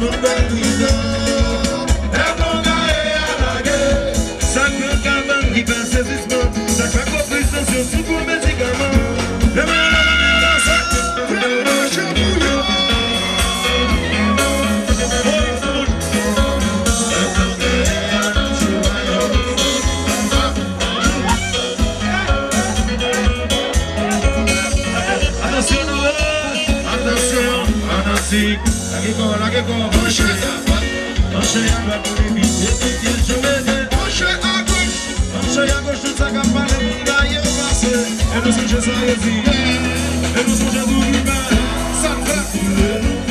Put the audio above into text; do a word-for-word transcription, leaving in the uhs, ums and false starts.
Sa k pran kabann ki fè sezisman, sa k fè gwo kriz tansyon sou gwo medikaman. Leve men yo, leve men yo, sa k fè mache pou yo. Atansyon, atansyon, fanatik. Lage kò, lage kò, panche. Panche a dwat pou depi, depi pye jemede. Panche a goch, panche a goch, tout sa k ap pale moun gaye yo pase. E nou sonje sa yo di, e nou sonje tou ki fè sa k fè.